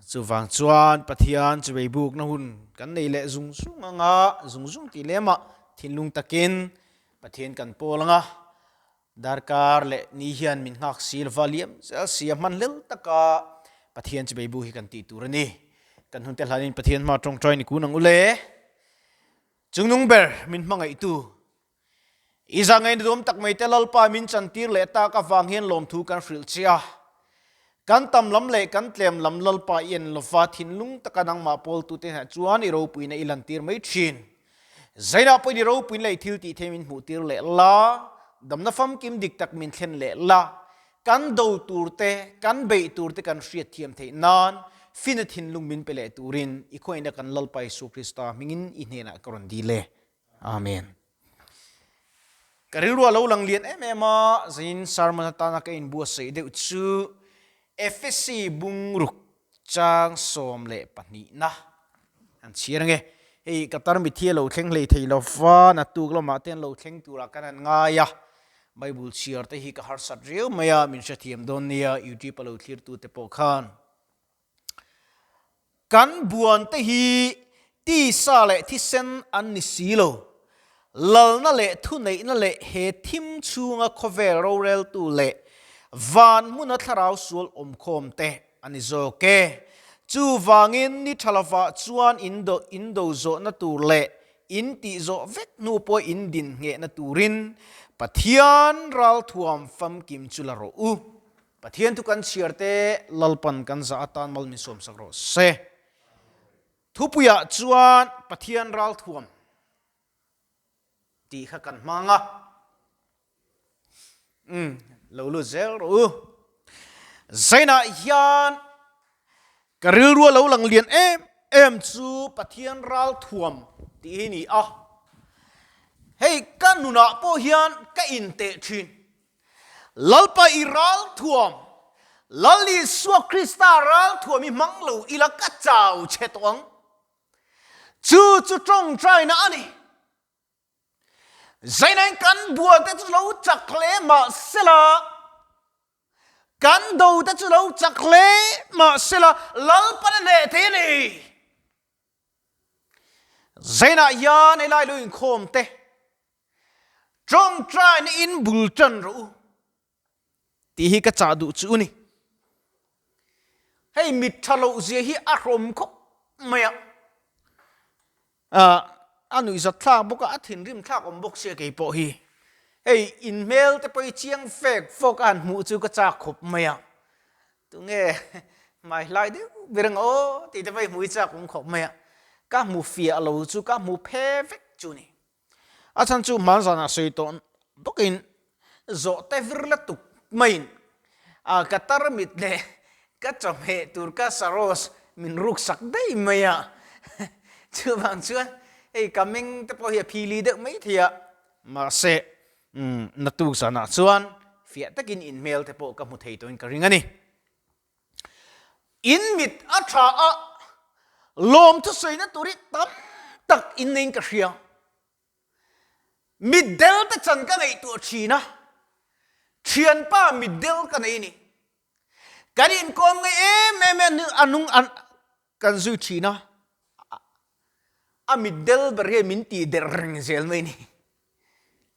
Chuvang chuan Pathian chuvei bukna hun kan nei leh zung zung anga, zung zung tih lemah thinlung takin Pathian kan pawl anga, darkar leh ni hian min nghak si lova liam zel si a hman hlel taka Pathian chuvei buk hi kan tih tur a ni. Kan hun te hlanin Pathian hma tawngtai ni kun ang u le. Chungnung ber min hmangaihtu I zangaina duam tak mai te Lalpa min chantir leh tak avang hian lawmthu kan hrilh che a. Kan tam lam leh kan tlem lam Lalpa i en lova thinlung taka nangmah pawltute hneh chuan i ropuina i lantir mai thin. Zainah pawhin i ropuina leh i thil tih thei min hmuhtir leh la, damna famkim dik tak min thlen leh la, kan do tur te, kan beih tur te kan hriat thiam theih nan fina thinlung min pe leh turin i khawngaihna kan Lalpa Isua Krista hmingin i hnenah ka rawn dil e. Amen. Ka rilru a lo lang lian em em a, zain sermon atana ka inbuatsaih deuh chu Efesi bungruk chang 12na an chhiar ange. Hei ka tarmit hi a lo thleng hlei thei lo va, naktuk lamah te an lo thleng turah kan han ngai a. Bible chhiar te hi ka harsat riau mai a, min hrethiam dawn nia YouTube a lo thlirtu te pawh khan. Kan buan te hi tisa leh thisen an ni si lo. Lalna leh thuneihna leh he thim chhunga khawvel roreltu leh van hmuna thlarau sual awmkhawm te a ni zawk e. Chuvangin ni tha lovah chuan in do in do zawhna tur leh in tih zawh vek hnu pawh in din nghehna turin Pathian ralthuam famkim chu la rawh u. Pathian thu kan chhiar te Lalpan kan zah atan mal min sawmsak rawh se. Thupuiah chuan Pathian ralthuam tih kha kan hmang a. Umm, lo lut zel rawh u. Zainah hian ka rilru a lo lang lian em em chu Pathian ralthuam tih hi ni a. Hei ka nunah pawh hian ka inteh thin. Lalpa i ralthuam, Lal Isua Krista ralthuam i hmang lo ila ka chau che tawh ang. Chu chu tawngtaina a ni. Zainain kan bual te chu lo chak hle mah sela, kan do te chu lo chak hle mah sela, Lalpan a hneh thei a ni. Zainah hian helai lo inkhawm te, Tawngtaina in bul tan rawh u tih hi ka chah duh chu u ni. Hei mit tha loh zia hi a hrawm khawp mai a, a nuihzat thlak bawk a, a thinrim thlak awm bawk sia kei pawh hi. Hei in hmel te pawh hi chiang fek fawk a han hmuh chu ka chak khawp mai a, tunge hmai hlai deuh ber ang aw tih te pawh hi hmuh hi chak awm khawp mai a, ka hmu fiah lo chu ka hmu phe vek chu ni. A chhan chu hmanzanah sawi tawh bawkin zawh te vir la tuk maiin a ka tarmit leh ka chawhmeh tur ka saros min ruk sak daih mai a. Chuvang chuan hei ka meng te pawh hi a phili deuh mai thei a, mahse naktuk zanah chuan fiah takin inhmel te pawh ka hmu thei tawhin ka ring a ni. In mit a tha a, lawm thusawiina tur hi tam tak in neiin ka hria. Mitdel te chan ka ngaihtuah thin a, thianpa mitdel ka nei a ni. Kan inkawm ngei em em e a nung an kan zui thin a, a mitdel ber hian min tih der reng zel mai a ni.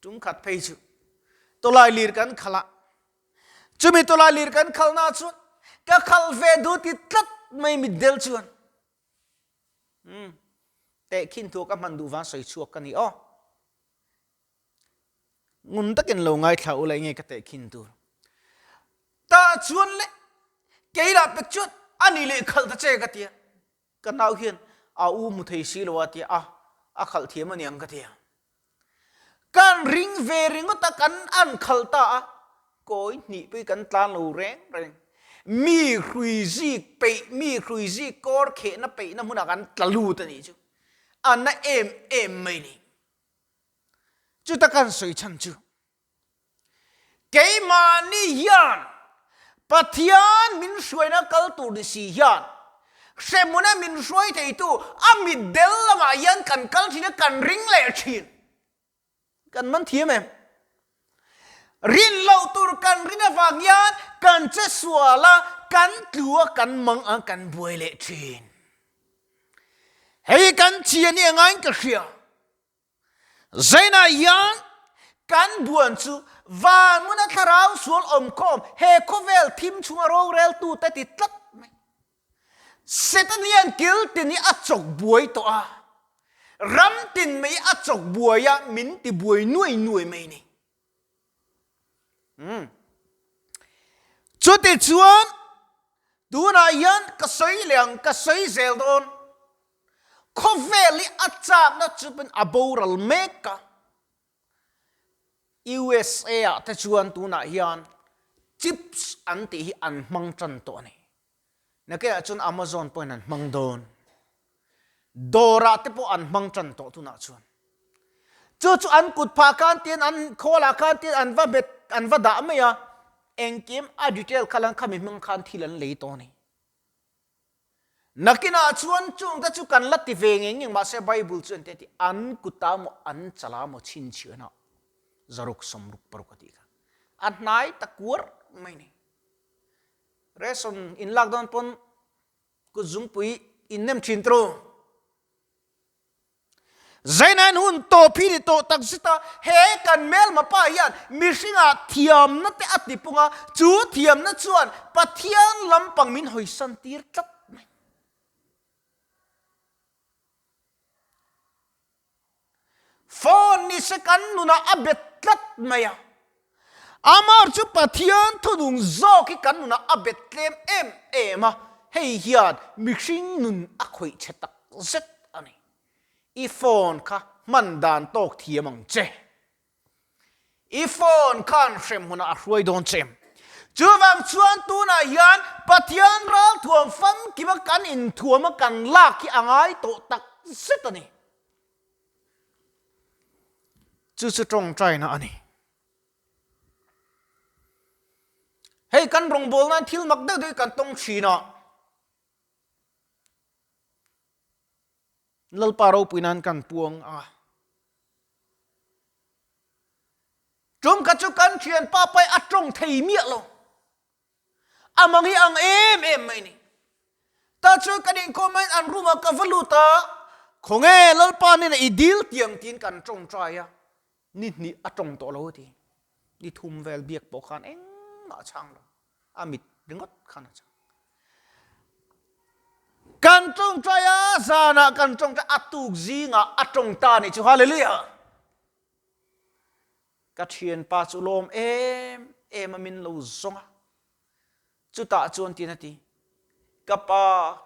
Tum khat phei chu tawlai lir kan khalh a, Chumi tawlai lir kan khalhna chuan ka khalh ve duh ti tlat mai mitdel chuan umm tehkhin thu ka hman duh vang sawi chhuak ka ni aw. Ngun takin lo ngaithla ula enge ka tehkhin tur. Tah chuan le kei lah pek chuan ani leh khalh ta che ka tia. Ka nau hian a u hmu thei si lo a tia a, a khalh thiam a niang ka tia. Kan ring ve ringawt a, kan an khalh ta a, kawi hnih pui kan tlan lo reng reng. Mi hrui zik peih, mi hrui zik kawr khehna peihna hmunah kan tla lut a nih chu. A na em em mai ni. Chuta kan sawi chhan chu. Keimahni hian Pathian min hruaina kal tur ni si hian hremhmuna min hruai theitu a mitdel lamah hian kan kal thin a, kan ring leh thin. Kan man thiam em? Rin loh tur kan rin avang hian kan che sual a, kan tlu a, kan mang a, kan buai leh thin. Hei kan chi a nih angaiin ka hria. Zainah hian kan buan chu van hmuna thlarau sual awmkhawm he khawvel thim chhunga roreltute ti tlat mai. Satan hian kil tin hi a chawk buai tawh a, ram tin mai a chawk buai a, min ti buai nuai nuai mai a ni. Chuti chuan tunah hian ka sawi leh ang, ka sawi zel dawn. Khawvel hi a chakna chupin a boral mek a. USA ah te chuan tunah hian chips an tih hi an hmang tan tawh a ni. Nakinah chuan Amazon pawhin an hmang dawn. Dawrah te pawh an hmang tan tawh tunah chuan. Chu chu an kut phah khan tin an khawlah khan tin an va hmet an va dah mai a, engkim a detail kha lan khami hmang khan thil an lei tawh a ni. Nakinah chuan chungte chu kan la ti ve ngei ngei mahse Bible chu ente ti an kuta maw an chala maw chhinchhiahna zaruk sawmruk paruk a tih kha a hnai ta kuar mai ni. Ration in lak dawn pawn kut zungpui in nem thin tru. Zainain hun tawp hi ni tawh tak zet a, he kan hmelma pa hian mihringah thiamna te a ti pung a, chu thiamna chuan Pathian lampang min hawisan tir tlat mai. Phone ni se kan nunah a bet tlat mai a, amah chu Pathian thunung zawk hi kan nunah a bet tlem em em a, hei hian mihring nun a khawih chhe tak zet a ni. I phone kha hman dan tawk thiam ang che. I phone khan hrem hunah a hruai dawn che em? Chuvang chuan tunah hian Pathian ralthuam famkima kan inthuama kan lak hi a ngai tawh tak zet a ni. Chu chu tawngtaina a ni. Hei kan rawngbawlnain thil mak deuh deuh hi kan tawng thin a. Lalpa ropui nan kan puang a. Tum kha chu kan thian pa pai a tawng thei miah lo. A mang hi ang em em mai ni. Ta chu kan inkhawm mai an room ah ka va lut a, khawnge Lalpa nena i dil tiang tiin kan tawngtai a, ni hnih a tawng tawh lo a ti. Ni thum vel biak pawh khan engmah a chhang lo. A mit ringawt khan a chang. Kan tawngtai a, zanah kan tawngtai a tuk zingah a tawng ta nih chu Hallelujah! Ka thianpa chu lawm em em a min lo zawng a, chutah chuan tiin a ti, Ka pa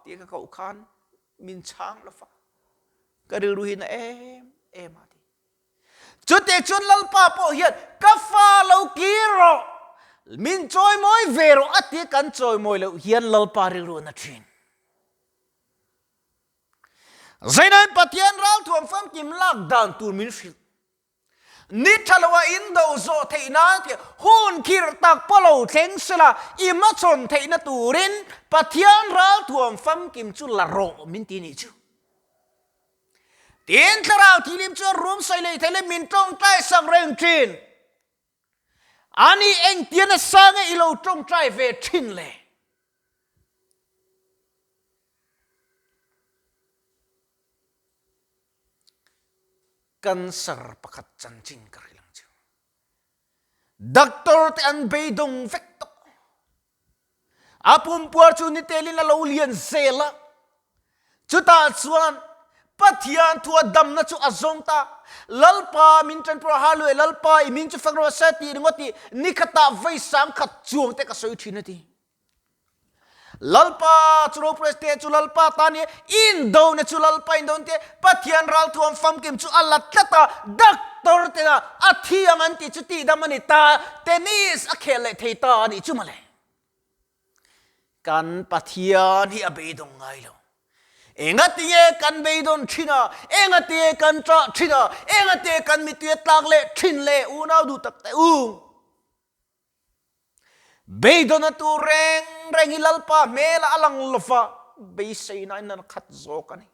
tih ka koh khan min chhang lo fa, ka rilru hi na em em a ti. Chutih chuan Lalpa pawh hian ka fa lo kir rawh, min chawimawi ve rawh a ti kan chawimawi loh hian Lalpa rilru a na thin. Zainain Pathian ralthuam famkim lak dan tur min hrilh. Ni tha lo a in do zawh theih nan tih hun khirh tak pawh lo thleng sela i hmachhawn theihna turin Pathian ralthuam famkim chu la rawh min ti nih chu. Tin thlarau thilim chuan rum sawi lei thei leh min tawngtai sak reng thin. Ani engtia nasa nge i lo tawngtai ve thin le? Cancer pakhat chanchin ka hrilh ang chu. Doctor te an beidawng vek tawh. A pumpuar chu ni telin a lo lian zel a, chutah chuan Pathian thua damna chu a zawng ta. Lalpa min tanpui rawh, Hallelujah, Lalpa i min chu fak rawh se tih ringawt i ni khatah vei sang khat chuang te ka sawi thin a ti. Lalpa chu ropui te chu Lalpa ta ni, indona chu Lalpa indona te, Pathian ralthuam famkim chu a la tlat a, doctor tena a thi ang an tih chu tihdam a ni ta, tennis a khel leh thei ta a nih chu mawle. Kan Pathian hi a beidawng ngai lo. Engatinge kan beidawn thin a, engatinge kan ṭah thin a, engatinge kan mittui a tlak leh thin le unau duh tak te u. Beidawna tur reng reng hi Lalpa hmelah a lang lo va, beiseina in an khat zawk a ni.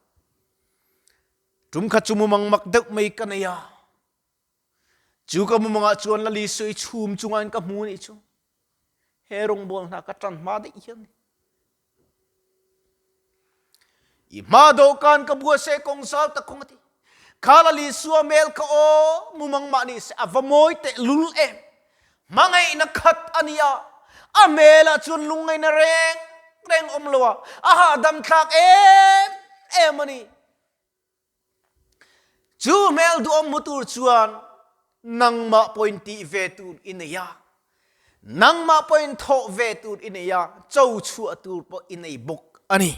Tum kha chu mumang mak deuh mai ka nei a. Chu ka mumangah chuan Lali sawi chhum chungain ka hmu nih chu. He rawngbawl hna ka ṭan hma daih hian ni. I hma dawhkan ka bua se kawng zal tak kawng a ti. Kha Lali sua mel kha aw mumang mah ni se a va mawi teh lul em. Hmangaihna khat a ni a, a hmelah chuan lungngaihna reng reng awm lo a, a hahdam thlak em em a ni. Chu hmel duhawm hmu tur chuan nangmah pawhin tih ve tur i nei a, nangmah pawhin thawh ve tur i nei a, cho chhuah tur pawh i nei bawk a ni.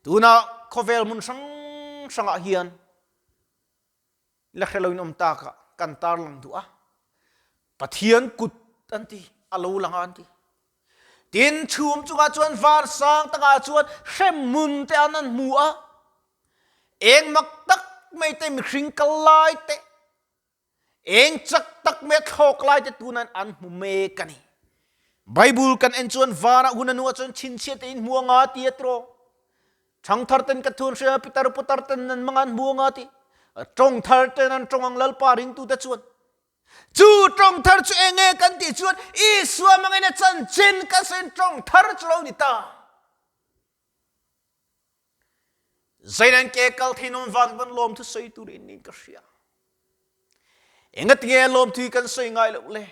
Tunah khawvel hmun hrang hrangah hian la hre loin awm takah kan tarlang duh a, Pathian kut an ti, a lo lang a an ti. Tin, chhum chungah chuan var sang takah chuan hremhmun te an an hmu a, eng mak tak mai te mihring kal lai te, eng chak tak mai a thlawk lai te tunan an hmu mek a ni. Bible kan en chuan vanah hun a hnuah chuan chhinchhiah te in hmu anga ti a tiraw? Ṭhangthar ten ka thun hria, pitar putar ten an mang an hmu anga ti. Ṭawng thar ten an ṭawng ang Lalpa ringtute chuan. Chu ṭawng thar chu eng nge kan tih chuan Isua hmangin a chanchin ka sawiin ṭawng thar chu lo ni ta. Zeinan ke kal thei nawm vang van lawmthu sawi tur in niin ka hria. Engatinge lawmthu hi kan sawi ngai loh le?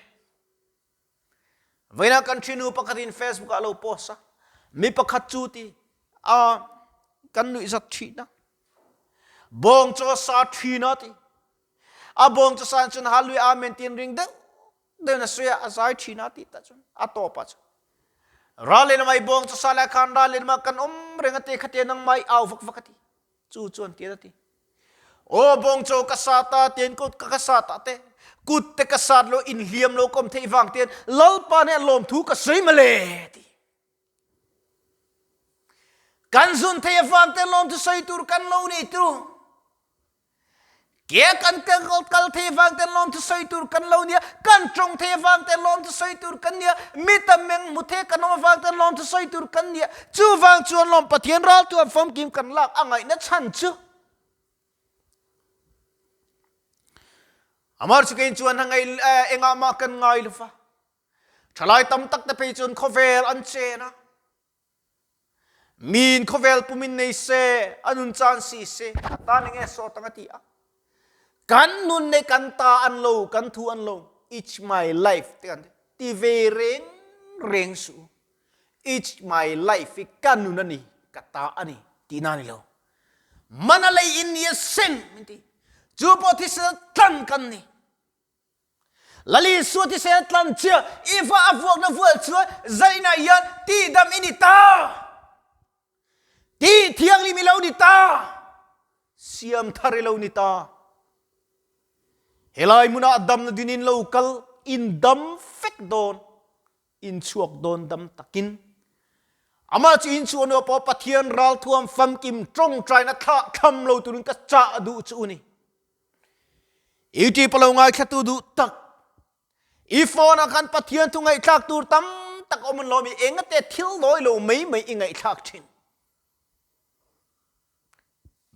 Vawiinah kan ṭhinu pakhatin Facebook ah a lo post a, mi pakhat chu ti a kan nuihzat ṭhin a, bawng chaw sa ṭhin a ti. A bawng chaw sa cun Hallelujah Amen tiin ring deuh deuh in a sui a, a zai ṭhin a ti tah cun a tawp ah cun ral lehlam ah i bawng chaw sa le khan ral lehlam ah kan um reng a ti kha tia nangmah i au vak vak a ti. Cu cu an ti a ti. Aw bawngchaw ka sa ta tian kut ka ka sa ta te kut te ka sat lo in hliam lo kom thei vang tian lalpa nih lawmthu ka soi male ti. Kan zun thei avang te lawmthu soi tur kan lo ni tru. Ke kan kal thei vang ten lawmthu sawi tur kan lo nia, kan tawng thei avang ten lawmthu sawi tur kan nia, mi tam meng hmu thei kan awm avang ten lawmthu sawi tur kan nia. Chuvang chuan lawm Pathian raltu an famkim kan lak a ngaihna chhan chu Amar chu kein chuan a ngai engah mah kan ngai lova. Thalai tam tak te phei chuan khawvel an chen a. Miin khawvel pumin nei se, a nun caan si se, a ta ning e sawt ang a ti a. Kan nun nei kan ta an lo, kan thu an lo, it's my life te kan ti. Ti ve reng reng suh u. It's my life hi ka nun a ni, ka ta a ni tihna a ni lo. Man a lei in ni a sen min ti. Chu pawh thisen tlan kan ni. Lal Isua thisen tlan chiah i va a vuakna vual chuan zainah hian tihdam i ni ta. Tih thianghlim i lo ni ta. Siam thar i lo ni ta. Helai hmunah damna dinin lo kal in dam fek dawn, in chhuak dawn dam takin. Amah chu in chuan pawh Pathian ralthuam famkim tawngtaina thlah tham lo turin ka chah duh chu u ni. YouTube lo ngaithlatu duh tak i phone ah khan Pathian thu ngaihthlak tur tam tak awm an lawm i engate thil lawi lo mai mai i ngaihthlak thin.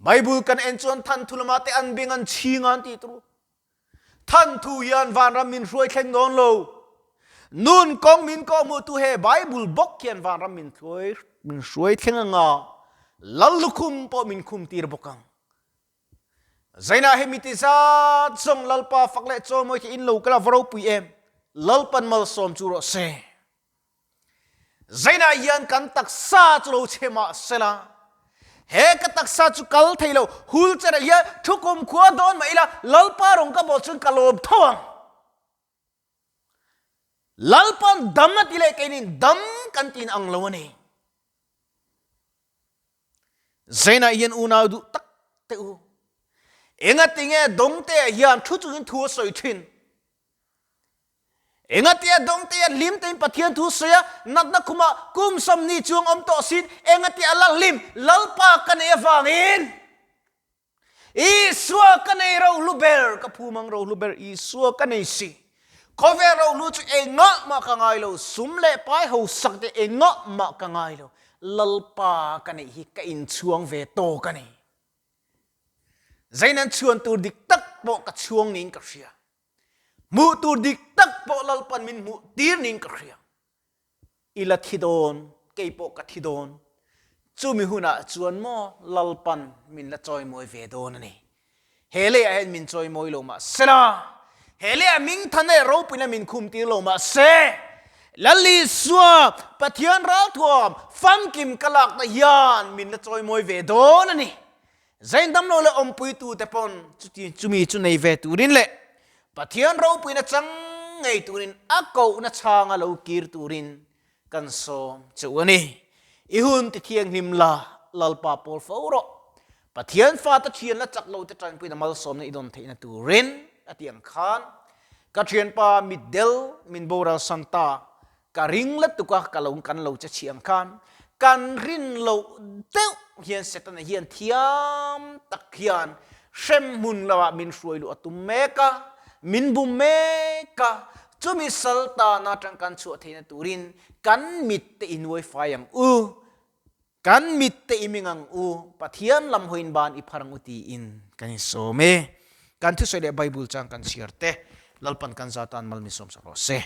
Bible kan en chuan than thu lama te an bing an chhing an ti tru. Than thu hian vanram min hruai thleng dawn lo. Nun kong min ko mu tu he Bible bok hian vanram min hruai min hruai thleng anga lal lukhum pawh min khum tir bawk ang. Zainah hi mi ti zat zong Lalpa fak le chawimawi khi in lo kal a va ropui em. Lalpan malsawm chu rawh se. Zainah hian kan taksa chu lo chhe mah sela, he ka taksa chu kal thei lo, wheelchair ah hian thu kumkhua dawn mah ila Lalpa rawng ka bawh chuan ka lawm tho ang. Lalpan dam a ti leh keinin dam kan tin ang lo a ni. Zainah hian unau duh tak te u. Engatinge dawngte hian thu chungin thu a sawi thin? Engatia dawngte hian hlim tein Pathian thu sawi a, natna khumah kum 20 chuang awm tawh sin, engatia la hlim Lalpa ka nei avangin? Isua ka nei rohlu ber, ka phumang rohlu ber Isua ka nei si. Khawvel rohlu chu engah mah ka ngai lo, sum leh pai hausak te engah mah ka ngai lo. Lalpa ka neih hi ka inchhuang ve tawk a ni. Zain an chhuan tur dik tak. tak pawh ka chhuang niin ka hria. Hmuh tur dik tak pawh Lalpan min hmuh tir niin ka hria. I la thi dawn, kei pawh ka thi dawn. Chumi hunah chuan maw Lalpan min la chawimawi ve dawn a ni. He leiah hian min chawimawi lo mah se la, he leiah mingthan leh ropuina min khum tir lo mah se, Lal Isua, Pathian ralthuam famkim ka lakna hian min la chawimawi ve dawn a ni. Zaindam lo leh awmpuitute pawn chuti chumi chu nei ve turin leh Pathian ropuina chang ngei turin a kohna chhanga lo kir turin kan sawm che u a ni. I hun ti thianghlim la, Lalpa pawl fo rawh. Pathian fate thian la chak lo te tanpuina malsawmna i dawn theihna turin a ti ang khan ka thianpa mitdel min boral san ta Ka ring lutuk a, ka lo kan lo che chhi ang khan kan rin loh deuh hian Setana hian thiam tak hian hrem hmun lamah min hruai luh a tum mek a, min bum mek a, chumi sal tana atang kan chhuah theihna turin kan mit te i nuai fai ang u, kan mit te i ming ang u, Pathian lam hawiin ban i phar ang u tiin kan insawm e. Kan thusawi leh Bible chang kan chhiar te Lalpan kan za tan mal min sawmsak rawh se.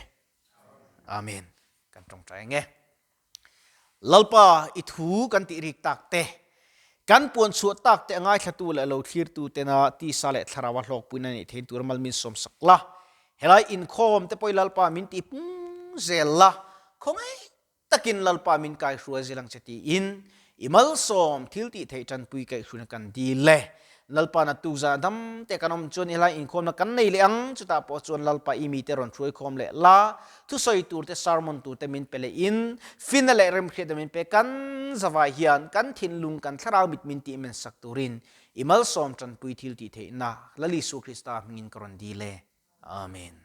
Amen. Kan tawngtai ang e. Lalpa i thu kan tih rik tak te, kan puan chhuah tak te a ngaithlatu leh lo thlirtu tena tisa leh thlarau a hlawkpuina neih thein tur mal min sawm sak la. Helai inkhawm te pawh i Lalpa min tih pung zel la, khawngaih takin Lalpa min kaihruai zel ang che tiin i malsawm thil tih theih tanpui kaihhruina kan dil e. Lalpa na tukzah dam te kan awm chuan i hlai inkhawmna kan nei leh ang, chutah pawh chuan Lalpa i mite rawn hruaikhawm leh la, thusawi tur te sermon tur te min pe leh in, finna leh remhriatna min pe kan zavai hian kan thinlung kan thlarau mit min tih men sak turin i malsawm tanpui thil tih theihna Lal Isua Krista hmingin ka rawn dil e. Amen.